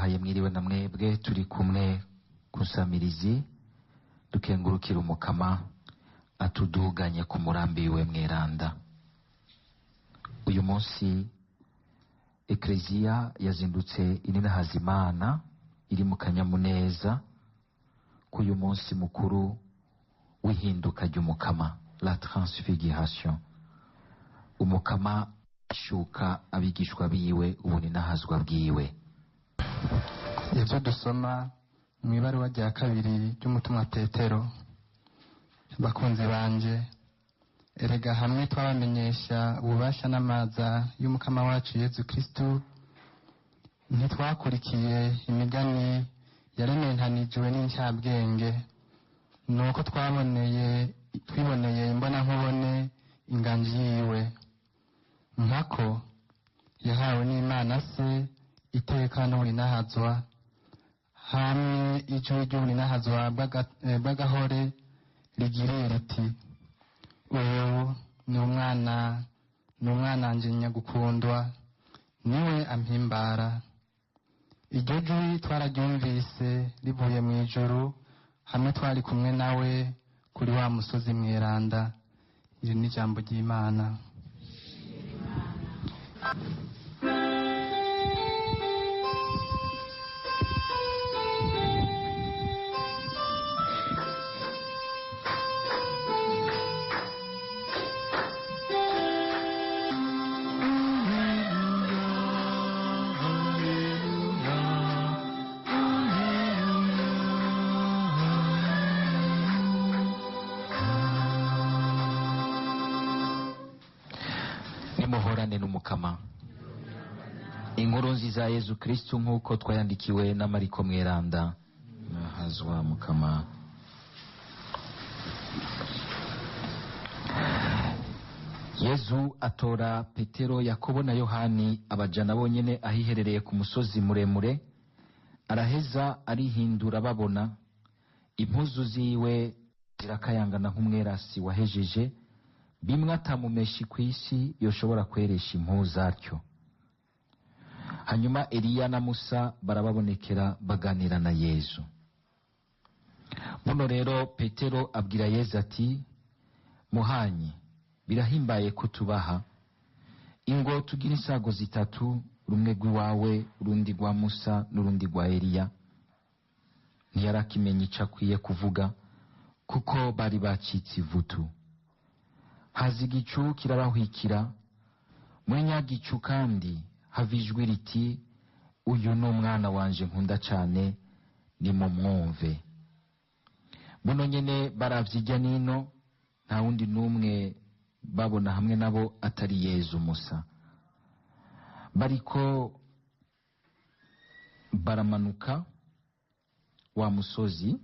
Ndabahaye mwiriwe na mwebwe turi kumwe ku nsamirizi, dukengurukira Umukama atuduganye ku murambi wiwe mweranda. Uyu munsi Ekleziya yazindutse ininahaza Imana iri mu kanyamuneza k'uyu munsi mukuru w'ihinduka ry'Umukama, la transfiguration. Umukama ashuka abigishwa biwe ubuninahazwa bwiwe. Ibyo dusoma mu ibaruwa rya kabiri ry'umutumwa Petero. Bakunzi banje, erega hamwe twabamenyesha ububasha n'amaza y'Umukama wacu Yezu Kristu, ntitwakurikiye imigani yarementanijwe n'incabwenge, nuko twiboneye imbonankubone inganji yiwe, nkako yahawe n'Imana se iteka n'ubuninahazwa, hamwe ijwi ry'ubuninahazwa bw'agahore rigiriye riti: uyu ni umwana, ni umwananje nyagukundwa, niwe ampimbara. Iryo jwi twararyumvise rivuye mu ijuru, hamwe twari kumwe nawe kuri wa musozi mweranda. Iri ni ijambo ry'Imana. Nimuhorane n'Umukama. Inkuru nziza ya Yezu Kristu nk'uko twayandikiwe na Mariko mweranda. Nahazwa Mukama. Yezu atora Petero, Yakobo na Yohani, abajana bonyene ahiherereye ku musozi muremure, araheza arihindura babona, impuzu ziwe zirakayangana nk'umwerasi wahejeje, bimwe atamumeshi ku isi yoshobora kweresha impuzu atyo. Hanyuma Eliya na Musa barababonekera baganira na Yezu. Buno rero Petero abwira Yezu ati: Muhanyi, birahimbaye ko tubaha ingo tugira insago zitatu, rumwe rw'iwawe, urundi rwa Musa n'urundi rwa Eliya. Ntiyarakimenya ico akwiye kuvuga, kuko bari bacitse ivutu. Haza igicu kirabahwikira, muri nyagicu kandi hava ijwi riti: uyu ni umwana wanje nkunda cane, nimumwumve. Buno nyene baravye irya nino, nta wundi n'umwe babona hamwe nabo atari Yezu musa. Bariko baramanuka wa musozi,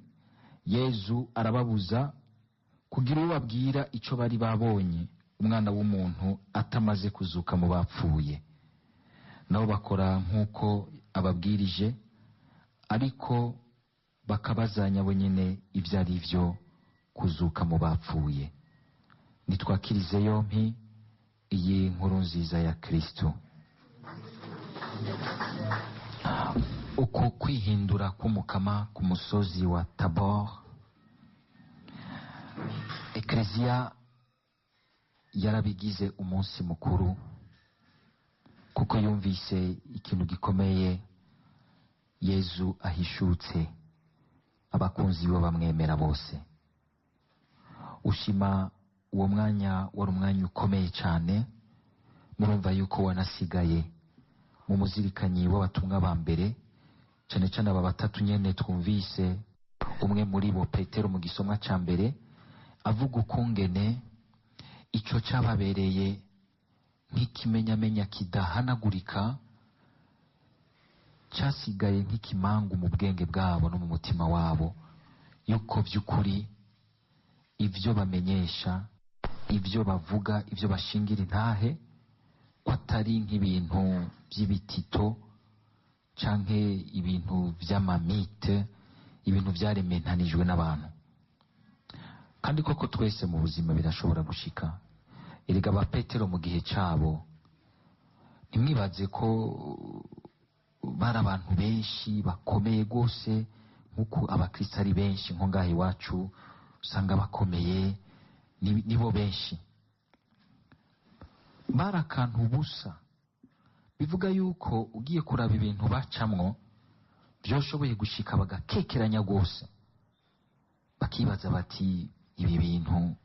Yezu arababuza kugira uwo babwira ico bari babonye, umwana w'umuntu atamaze kuzuka mu bapfuye. Nabo bakora nk'uko ababwirije, ariko bakabazanya bo nyene ivyo ari vyo kuzuka mu bapfuye. Nitwakirize yompi iyi nkuru nziza ya Kristo. Uku kwihindura k'Umukama ku musozi wa Tabor, Ekleziya yarabigize umunsi mukuru, kuko yumvise ikintu gikomeye Yezu ahishutse abakunzi be bamwemera bose. Ushima uwo mwanya wari umwanya ukomeye cyane, murumva yuko wanasigaye mu muzirikanyi w'abatumwa ba mbere, cyane cyane aba batatu nyene twumvise umwe muri bo Petero mu gisomwa ca mbere avuga ukungene ico cababereye nk'ikimenyamenya kidahanagurika, casigaye nk'ikimangu mu bwenge bwabo no mu mutima wabo, yuko vy'ukuri ivyo bamenyesha, ivyo bavuga, ivyo bashingira intahe, ko atari nk'ibintu vy'ibitito canke ibintu vy'amamite, ibintu vyarementanijwe n'abantu. Kandi koko twese mu buzima birashobora gushika. Erega ba Petero mu gihe cabo, ntimwibaze ko Bari abantu benshi bakomeye rwose, nk'uko abakristo ari benshi nko ngaha iwacu usanga bakomeye, nibo benshi. Bari akantu ubusa, bivuga yuko ugiye kuraba ibintu bacamwo byoshoboye gushika bagakekeranya rwose, bakibaza bati ibi bintu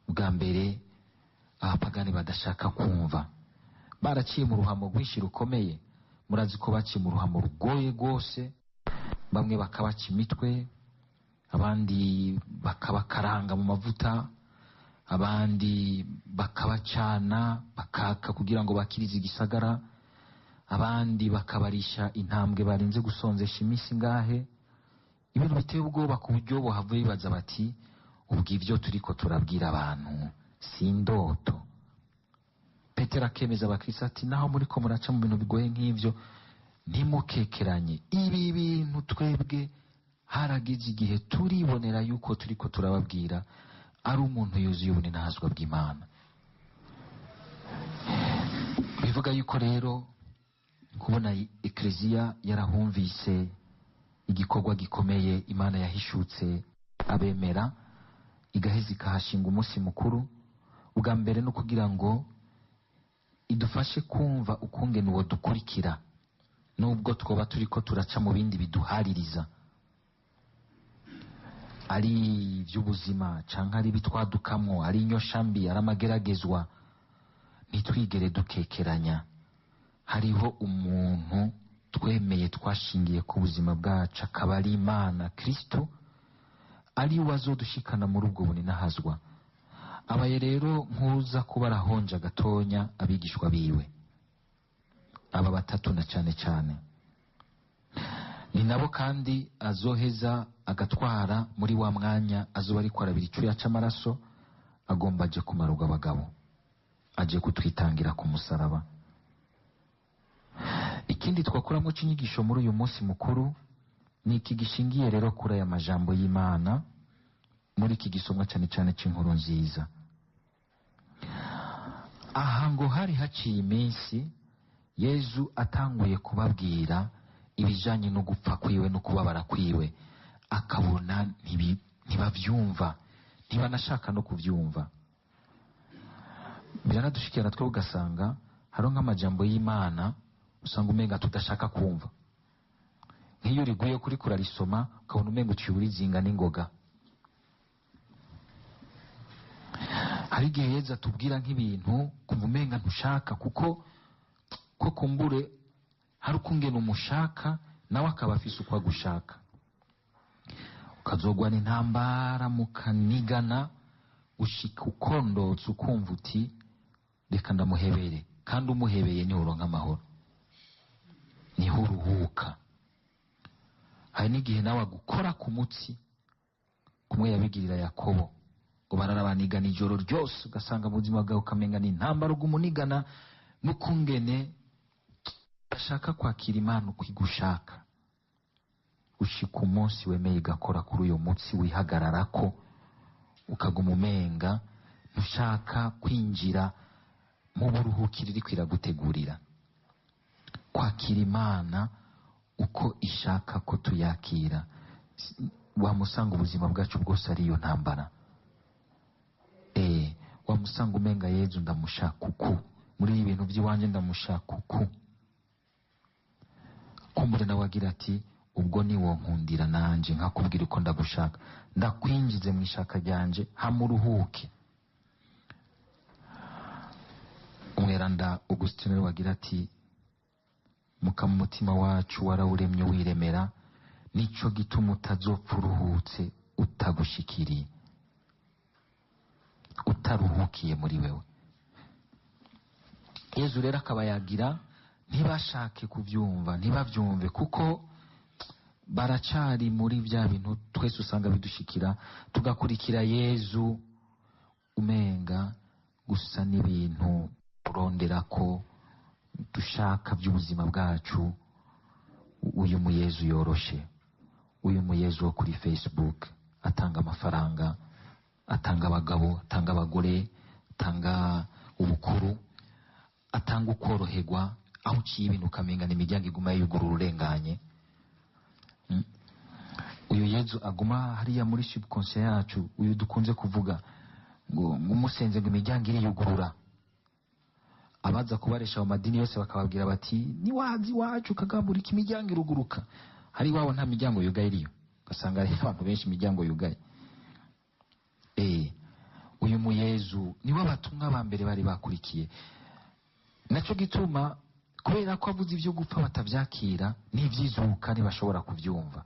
bwa mbere abapagani badashaka kumva. Baraciye mu ruhamo rwinshi rukomeye, murazi ko baciye mu ruhamo rugoye rwose, bamwe bakabaca imitwe, abandi bakabakaranga mu mavuta, abandi bakabacana bakaka kugira ngo bakirize igisagara, abandi bakabarisha intambwe barinze gusonzesha iminsi ngahe. Ibintu biteye ubwoba ku buryo bohava bibaza bati ubwo ibyo turiko turabwira abantu si indoto. Petero akemeza abakristo ati naho muriko muraca mu bintu bigoye nk'ivyo, ntimukekeranye, ibi bintu twebwe harageze igihe turibonera yuko turiko turababwira ari umuntu yuzuye ubuninahazwa bw'Imana. Bivuga yuko rero kubona ekleziya yarahumvise igikorwa gikomeye Imana yahishutse abemera, igaheza ikahashinga umunsi mukuru, ubwa mbere no kugira ngo idufashe kumva ukungene uwo dukurikira, nubwo twoba turiko turaca mu bindi biduhaririza, ari iby'ubuzima canke ari ibitwadukamwo, ari inyoshambi, ari amageragezwa, ntitwigere dukekeranya. Hariho umuntu twemeye twashingiye ku buzima bwacu, akaba ari Imana Kristo, ari we azodushikana muri ubwo buninahazwa. Abaye rero nkuza kuba arahonja gatonya abigishwa biwe aba batatu na cane cane, ni nabo kandi azoheza agatwara muri wa mwanya azoba ariko arabira icuya c'amaraso, agomba aje kumarurwa abagabo, aje kutwitangira ku musaraba. Ikindi twakuramo c'inyigisho muri uyu munsi mukuru ni iki gishingiye rero kuri aya majambo y'Imana muri iki gisomwa cane cane c'inkuru nziza. Aha ngo hari haciye iminsi Yezu atanguye kubabwira ibijanye no gupfa kwiwe no kubabara kwiwe, akabona ntibavyumva, ntibanashaka no kuvyumva. Biranadushikira natwe ugasanga hariho nk'amajambo y'Imana usanga umenga tudashaka kumva, nk'iyo riguye kuri kurarisoma ukabona umenga uciye urizinga n'ingoga. Hari igihe Yezu atubwira nk'ibintu kumva umenga ntushaka, kuko ko kumbure hari ukungena umushaka nawe akaba afise uko agushaka, ukazogwana intambara mukanigana ushika ukondotse ukumva uti reka ndamuhebere, kandi umuhebeye niho uronka amahoro, niho uruhuka. Hari n'igihe nawe agukora ku mutsi, kumwe yabigirira Yakobo, ngo bararabanigana ijoro ryose, ugasanga mu buzima bwawe ukamenga ni intambara ugumunigana n'ukungene ashaka kwakira Imana uko igushaka, ushika umunsi wemeye igakora kuri uyu mutsi wihagararako, ukaguma umenga ntushaka kwinjira mu buruhukiro iriko iragutegurira. Kwakira Imana uko ishaka ko tuyakira, wamusanga ubuzima bwacu bwose ari iyo ntambara. Wamusanga umenga Yezu ndamushaka uku, muri ibi bintu by'iwanje ndamushaka uku, kumbure nawe agira ati ubwo ni wo nkundira nanje nkakubwira uko ndagushaka, ndakwinjize mu ishaka ryanje hamuruhuke. Umweranda Augustine we agira ati muka mu mutima wacu warawuremye wiremera, nico gituma utazopfa uruhutse utagushikiriye, utaruhukiye muri wewe. Yezu rero akaba yagira ntibashake kubyumva, ntibabyumve, kuko baracari muri bya bintu twese usanga bidushikira, tugakurikira Yezu umenga gusa n'ibintu turondera ko dushaka by'ubuzima bwacu. Uyu mu Yezu yoroshe, uyu mu Yezu wo kuri Facebook atanga amafaranga, atanga abagabo, atanga abagore, atanga ubukuru, atanga ukoroherwa, Aho uciye ibintu ukamenga imiryango iguma yugurura urenganye. Uyu Yezu aguma hariya muri subconscient yacu, uyu dukunze kuvuga ngo umusenze ngo imiryango iriyugurura. Abaza kubaresha mu madini yose bakababwira bati niwazi iwacu ukagamburika imiryango iruguruka. Hari iwabo nta miryango yugaye iriyo, ugasanga hariyo abantu benshi imiryango yugaye. Uyu muyezu niwe abatumwa ba mbere bari bakurikiye. Naco gituma kubera ko avuze ibyo gupfa batavyakira, n'ivyizuka ntibashobora kuvyumva.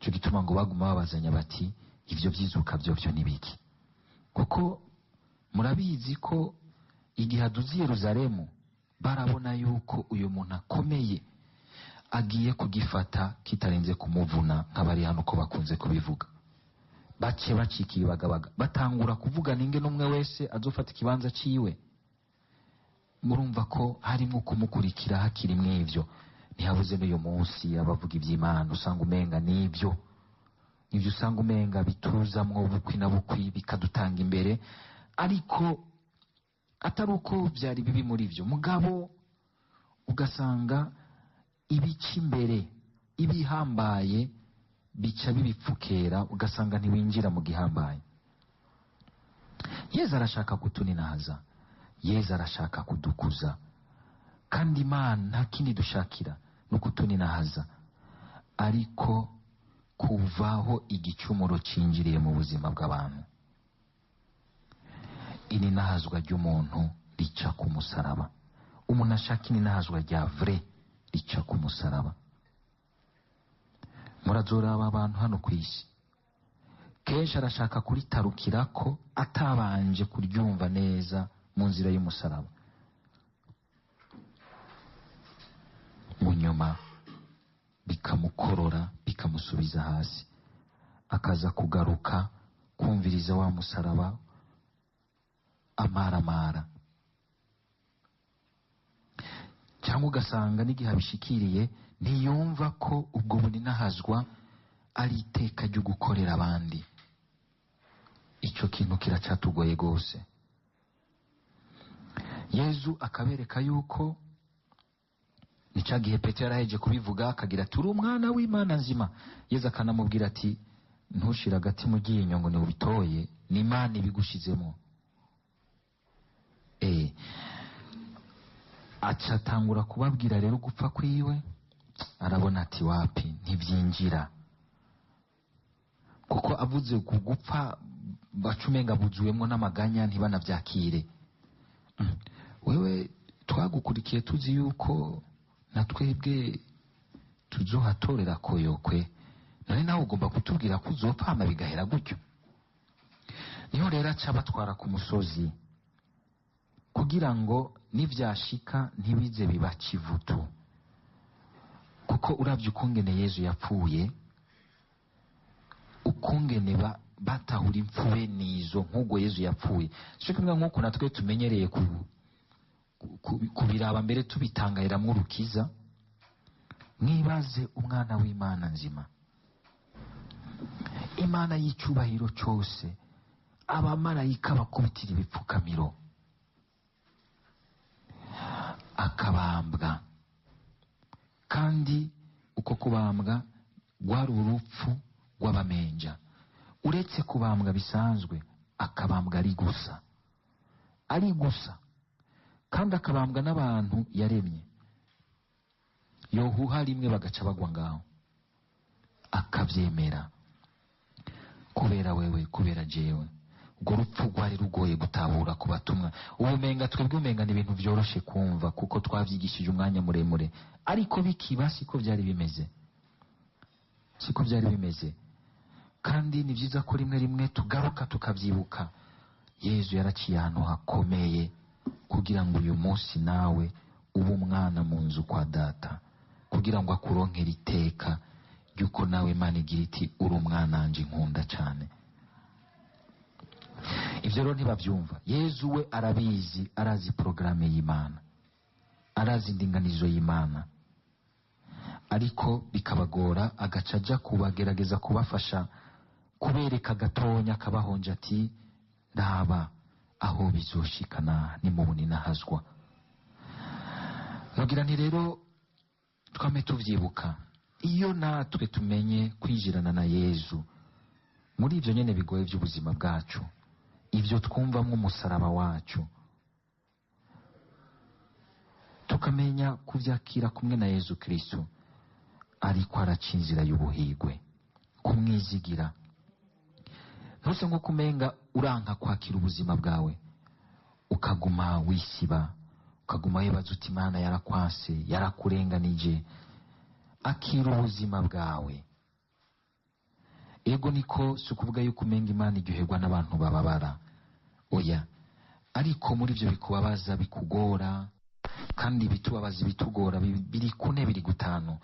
Ico gituma ngo baguma babazanya bati ivyo vyizuka vyovyo ni biki? Kuko murabizi ko igihe aduze i Yerusalemu barabona yuko uyu muntu akomeye agiye kugifata kitarenze kumuvuna, nk'abari hano uko bakunze kubivuga. Bace bacika ibibagabaga, batangura kuvugana ingene umwe wese azofata ikibanza ciwe. Murumva ko harimo kumukurikira hakiri mw'ivyo. Ntihabuze n'uyu munsi abavuga ivy'Imana usanga umenga n'ibyo nivyo, usanga umenga bituzamwo bukwi na bukwi bikadutanga imbere, ariko atari uko vyari bibi muri vyo, mugabo ugasanga ibica imbere ibihambaye bica bibipfukera, ugasanga ntiwinjira mu gihambaye. Yezu arashaka kutuninahaza, Yezu arashaka kudukuza, kandi Imana nta kindi dushakira no kutuninahaza. Ariko kuvaho igicumuro cinjiriye mu buzima bw'abantu, ininahazwa ry'umuntu rica ku musaraba. Umuntu ashaka ininahazwa rya vrai rica ku musaraba. Murazoraba abantu hano ku isi, kenshi arashaka kuritarukirako atabanje kuryumva neza mu nzira y'umusaraba. Mu nyuma bikamukorora, bikamusubiza hasi, akaza kugaruka kumviriza wa musaraba amaramara. Cyangwa ugasanga n'igihe abishikiriye ntiyumva ko ubwo buninahazwa ari iteka ryo gukorera abandi. Ico kintu kiracatugoye gose. Yezu akabereka yuko ni ca gihe Petero yaraheje kubivuga akagira ati uri umwana w'Imana nzima. Yezu akanamubwira ati ntushire agati mu ryinyo ngo niwubitoye, ni Imana ibigushizemo. Aca atangura kubabwira rero gupfa kwiwe, arabona ati wapi ntivyinjira, kuko avuze ku gupfa bacumenga buzuwemwo n'amaganya ntibanavyakire. Wewe twagukurikiye tuzi yuko na twebwe tuzohatorera koyokwe, none nawe ugomba kutubwira ko uzopfama bigahera gutyo. Niho rero aca batwara ku musozi kugira ngo nivyashika ntibize biba kivutu. Kuko uravye ukungene Yezu yapfuye, ukungene batahura impfube nizo nk'ubwo Yezu yapfuye, sico kimwe nk'uko natwe tumenyereye kubiraba mbere tubitangayiramwo urukiza. Mwibaze umwana w'Imana nzima, Imana y'icubahiro cose, abamarayika bakubitira ibipfukamiro, akabambwa. Kandi uko kubambwa rwari urupfu rw'abamenja. Uretse kubambwa bisanzwe, akabambwa ari gusa, ari gusa, kandi akabambwa n'abantu yaremye. Yohuha rimwe bagaca bagwa ngaho, akavyemera kubera wewe, kubera jewe. Urwo rupfu rwari rugoye gutahura ku batumwa. Ubumenga twebwe umenga ni ibintu vyoroshe kumva kuko twavyigishije umwanya muremure, ariko bikiba siko vyari bimeze, siko vyari bimeze. Kandi ni vyiza ko rimwe rimwe tugaruka tukavyibuka. Yezu yaraciye ahantu hakomeye kugira ngo uyu munsi nawe ube umwana mu nzu kwa data, kugira ngo akuronkere iteka ry'uko nawe Imana igira iti uri umwana wanje nkunda cane. Ivyo rero ntibavyumva. Yezu we arabizi, arazi porogaramu y'Imana, arazi indinganizo y'Imana, ariko bikabagora, agaca aja kubagerageza kubafasha, kubereka gatonya, akabahonja ati raba aho bizoshikana nimubuni nahazwa. Nogira nti rero twame tuvyibuka, iyo natwe tumenye kwinjirana na Yezu muri ivyo nyene bigoye vy'ubuzima bwacu, ivyo twumvamwo umusaraba wacu, tukamenya kuvyakira kumwe na Yezu Kristo ariko araca inzira y'ubuhigwe, kumwizigira. Ntuse nko kumenga uranka kwakira ubuzima bwawe, ukaguma wisiba, ukaguma wibaza uti Imana yarakwase, yarakurenganije. Akira ubuzima bwawe. Ego niko si ukuvuga yuko umenga Imana iryoherwa n'abantu bababara, oya, ariko muri ivyo bikubabaza, bikugora, kandi bitubabaza, bitugora, biri kune, biri gutanu,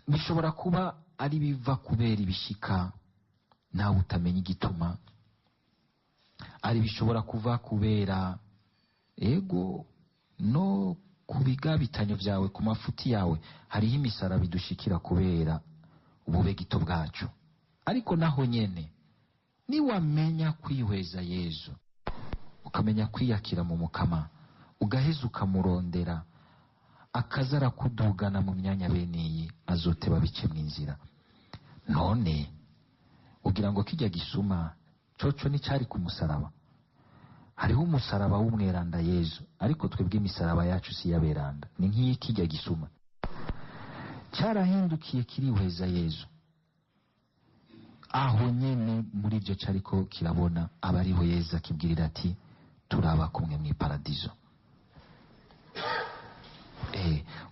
bishobora kuba ari biva kubera ibishika nawe utamenya igituma, ari bishobora kuva kubera ego no ku bigabitanyo vyawe, ku mafuti yawe. Hariho imisaraba idushikira kubera ubube gito bwacu. Ariko naho nyene niwamenya kwihweza Yezu, ukamenya kwiyakira mu Mukama, ugaheza ukamurondera, akaza arakudugana mu myanya bene iyi, azoteba bice mw'inzira. None ugira ngo kijya gisuma coco nticari ku musaraba? Hariho umusaraba w'umweranda Yezu, ariko twebwe imisaraba yacu si iy'aberanda, ni nk'iyi kijya gisuma cyarahindukiye kirihweza Yezu. Aho nyene muri ivyo cariko kirabona, aba ariho Yezu akibwirira ati turaba kumwe mw'iparadizo.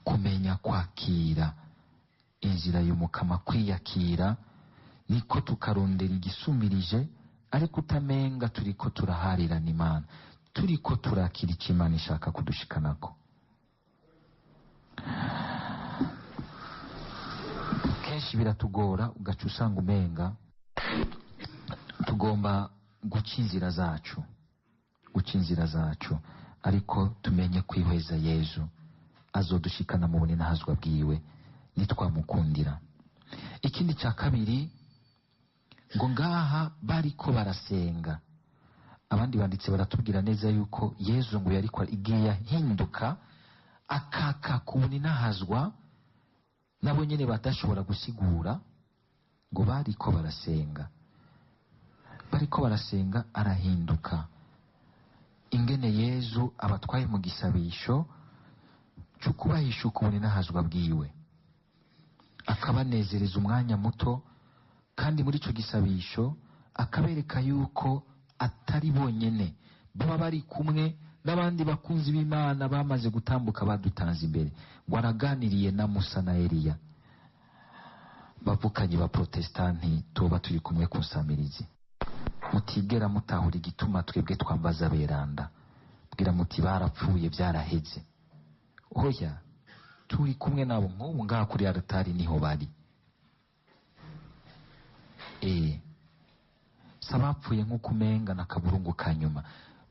Kumenya kwakira inzira y'Umukama, kwiyakira, niko tukarondera igisumbirije, ariko utamenga turiko turaharirana Imana, turiko turakira icyo Imana ishaka kudushikanako. Kenshi biratugora, ugaca usanga umenga tugomba guca inzira zacu, guca inzira zacu, ariko tumenye kwihweza Yezu, azodushikana mu buninahazwa bwiwe nitwamukundira. Ikindi cya kabiri, ngo ngaha bariko barasenga, abandi banditse baratubwira neza yuko Yezu ngo yariko igihe yahinduka akaka ku buninahazwa, nabo nyene badashobora gusigura, ngo bariko barasenga, bariko barasenga arahinduka. Ingene Yezu abatwaye mu gisabisho cyo kubahisha ubuninahazwa bwiwe, akabanezereza umwanya muto, kandi muri ico gisabisho akabereka yuko atari bonyene, baba bari kumwe n'abandi bakunzi b'Imana bamaze gutambuka badutanze imbere. Ngo araganiriye na Musa na Eliya, bavukanye ba Protestanti tuba turi kumwe ku nsamirizi, mutigera mutahura igituma twebwe twambaza aberanda, bwira muti barapfuye byaraheze. Oya, turi kumwe nabo nk'ubu ngaha kuri altari niho bari. Sabapfuye nk'uko umenga na kaburungu ka nyuma.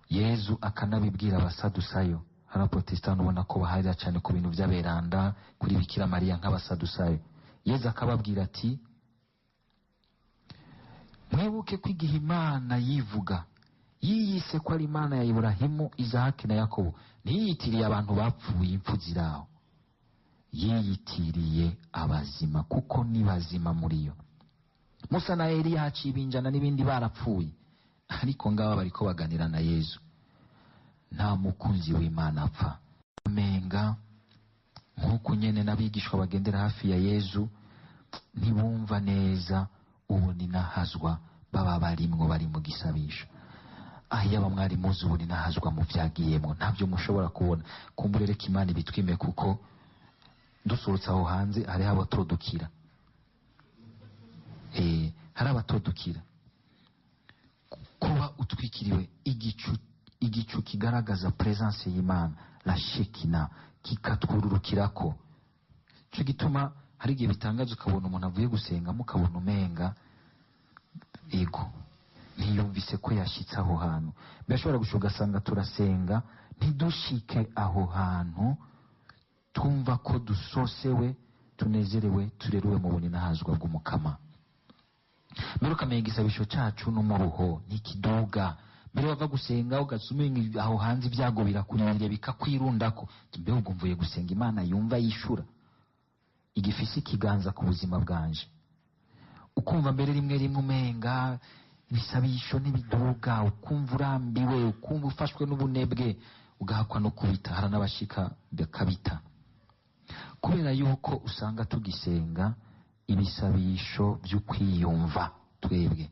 Yezu akanabibwira abasadusayo. Hari abaprotestani ubona ko baharira cyane ku bintu by'aberanda, kuri Bikira Mariya nk'abasadusayo. Yezu akababwira ati mwibuke ko igihe Imana yivuga yiyise ko ari Imana ya Iburahimu, Izahaki na Yakobo, ntiyitiriye abantu bapfuye impfu ziraho, yiyitiriye abazima, kuko ni bazima muri yo. Musa na Eliya haciye ibinjana n'ibindi barapfuye, ariko ngaba bariko baganira na Yezu. Nta mukunzi w'Imana apfa. Menga nk'uko nyene n'abigishwa bagendera hafi ya Yezu ntibumva neza ubuninahazwa baba barimwo, bari mu gisabisho. Aho mwari muzi ubuninahazwa mu vyagiyemwo ntabyo mushobora kubona. Kumbure reka Imana ibitwime, kuko dusohotse aho hanze hariho abatodukira. Hari abatodukira. Kuba utwikiriwe igicu kigaragaza presence y'Imana, la shekina, kikatwururukirako. Cyo gituma hari igihe bitangaje ukabona umuntu avuye gusenga, mukabona umenga ego ntiyumvise ko yashitse aho hantu. Birashobora gushoka ugasanga turasenga ntidushike aho hantu, twumva ko dusosewe, tunezerewe, tureruwe mu buninahazwa bw'Umukama. Mbere ukamenya igisabisho cacu n'umuruho ntikiduga. Mbere wava gusenga ugasuma aho hanze ibyago birakurindiriye bikakwirundako. Mbe ubwo mvuye gusenga Imana yumva yishura, igifise ikiganza ku buzima bwanje. Ukumva mbere rimwe rimwe umenga ibisabisho n'ibiduga, ukumva urambiwe, ukumva ufashwe n'ubunebwe, ugahakwa no kubita. Hari n'abashika bakabita kubera yuko usanga tugisenga ibisabisho by'ukwiyumva. Twebwe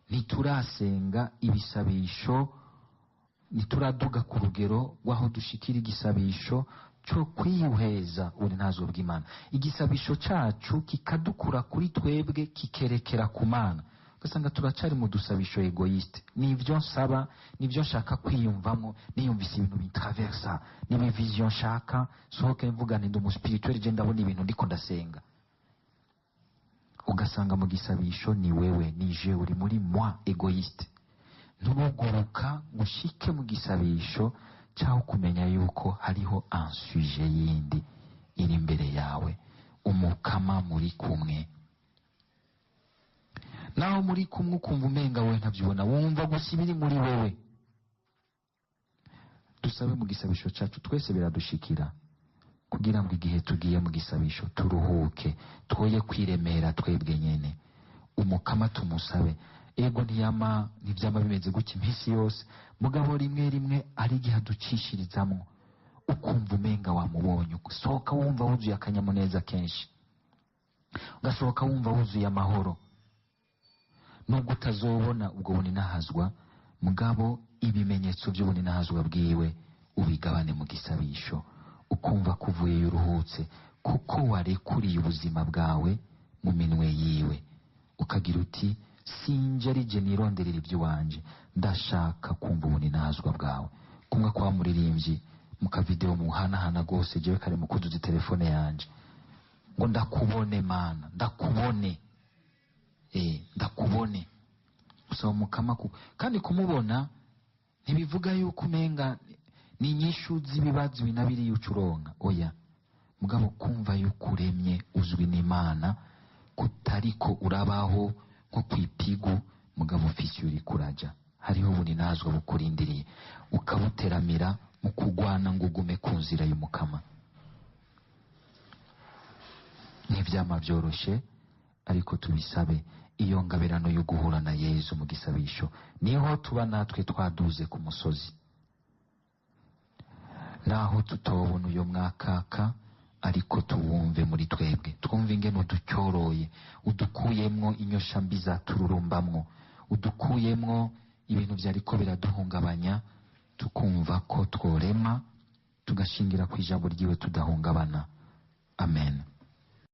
ntiturasenga ibisabisho, ntituraduga ku rugero rw'aho dushikira igisabisho cyo kwiyuheza ubunazwe bw'Imana. Igisabisho cacu kikadukura kuri twebwe kikerekera ku Mana. Ugasanga turacari mu dusabisho egoiste, nivyo nsaba, nivyo nshaka kwiyumvamo, niyumvise ibintu bintraversa, nibi vision nshaka, sohoke mvuga nti ndi umu spirituel, je ndabona ibintu ndiko ndasenga. Ugasanga mu gisabisho ni wewe, ni je, uri muri moi egoiste. Nturuguruka ngo ushike mu gisabisho cyaho kumenya yuko hariho un sujet yindi iri imbere yawe, umukama muri kumwe. Naho muri kumwe ukumva umenga wewe ntabyibona, wumva gusa ibiri muri wewe. Dusabe mu gisabisho cyacu twese biradushikira, kugira ngo igihe tugiye mu gisabisho turuhuke, twoye kwiremera twebwe nyene. Umukama tumusabe. Ego ntiyama, ntibyama bimeze gutya iminsi yose, mugabo rimwe rimwe ari igihe aducishirizamwo, ukumva umenga wamubonye, usohoka wumva wuzuye akanyamuneza kenshi, ugasohoka wumva wuzuye amahoro. Nubwo utazobona ubwo buninahazwa, mugabo ibimenyetso by'ubuninahazwa bwiwe ubigabane mu gisabisho, ukumva ko uvuyeyo uruhutse, kuko warekuriye ubuzima bwawe mu minwe yiwe, ukagira uti sinje ari je nironderera iby'iwanje, ndashaka kumva ubuninahazwa bwawe. Kumwe kwa muririmbyi mu kavideo muhanahana rwose, jewe kare mu kuduza telefone yanje ngo ndakubone Mana, ndakubone, ndakubone. Usaba mukama kandi kumubona ntibivuga yuko umenga ni inyishu z'ibibazo binabiri ucuronka, oya, mugabo kumva yuko uremye uzwi n'Imana, kutariko urabaho nko kwipigu, mugabo ufise uri kuraja, hariho ubuninazwa bukurindiriye, ukabuteramira mu kugwana ngo ugume ku nzira y'umukama. Ntivyama vyoroshe, ariko tubisabe iyo ngabirano yo guhura na Yezu mu gisabisho. Niho tuba natwe twaduze ku musozi, naho tutobona uyo mwakaka, ariko tuwumve muri twebwe, twumve ingene uducyoroye, udukuyemwo inyosha mbi zatururumbamwo, udukuyemwo ibintu vyariko biraduhungabanya, tukumva ko tworema tugashingira ku ijambo ryiwe tudahungabana. Amen.